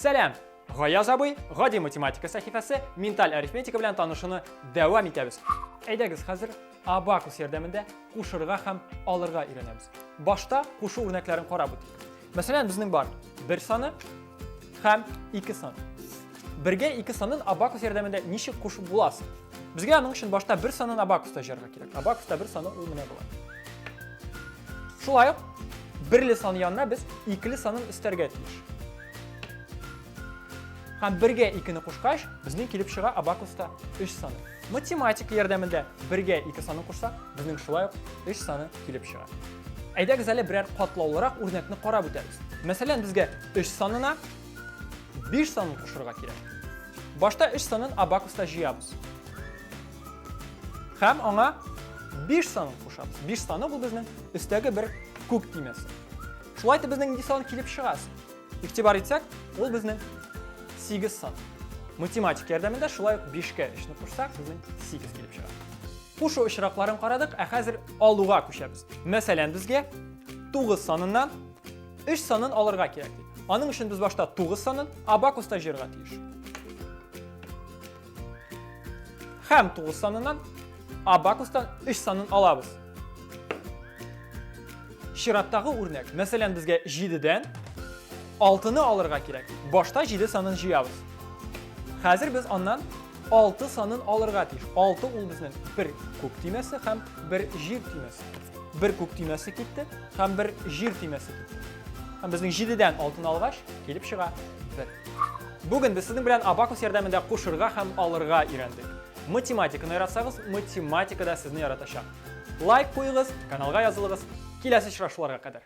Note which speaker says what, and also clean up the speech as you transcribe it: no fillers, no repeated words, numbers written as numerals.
Speaker 1: Сәлам! Гаяз абый, гади математика сәхифәсе, менталь арифметика белән танышуны дәвам итәбез. Әйдәгез хәзер абакус ярдәмендә кушырга һәм алырга өйрәнәбез. Башта кушу үрнәкләрен карап үтик. Мәсәлән, безнең бар бер саны һәм ике сан. Бергә ике санын абакус ярдәмендә ничек кушып буласың? Безгә аның өчен башта бер санын абакуста җыярга кирәк. Абакуста бер саны ул менә болай. Шулай ук берле сан янына без икеле санын өстәргә тиеш. Һәм бергә икене кушкач, безнең килеп чыга абакуста 3 саны. Математика ярдәмендә бергә ике санын кушсак, безнең шулай ук 3 саны килеп чыга. Әйдәгез әле берәр катлаулырак үрнәкне карап үтәбез. Мәсәлән, безгә 3 санына 5 санын кушырга кирәк. Башта 3 санын абакуста җыябыз. Һәм аңа 5 санын кушабыз. 5 саны бу безнең өстәге бер күк төймәсе. Шулай итеп безнең нинди сан килеп чыга? Игътибар итсәк, ул безнең 8 сан. Математика ярдәмендә шулай ук 5-кә 3-не кушсак, безнең 8 килеп чыга. Кушу очракларын карадык, ә хәзер алуга күчәбез. Мәсәлән, безгә 9 саныннан 3 санын алырга кирәк ди. Аның өчен без башта 9 санын абакуста җыярга тиеш. Һәм 9 саныннан абакустан 3 санын алабыз. Чираттагы үрнәк. Мәсәлән, безгә 7-дән 6-ны алырга кирәк. Башта 7 санын җыябыз. Хәзер без аннан 6 санын алырга тиеш. 6 ул безнең бер күк төймәсе һәм бер җир төймәсе. Бер күк төймәсе китте һәм бер җир төймәсе китте. Һәм безнең 7-дән 6-ны алгач, килеп чыга 1. Бүген без сезнең белән абакус ярдәмендә кушырга һәм алырга өйрәндек. Математиканы яратсагыз, математика да сезне яратачак. Лайк куегыз, каналга язылыгыз. Киләсе очрашуларга кадәр.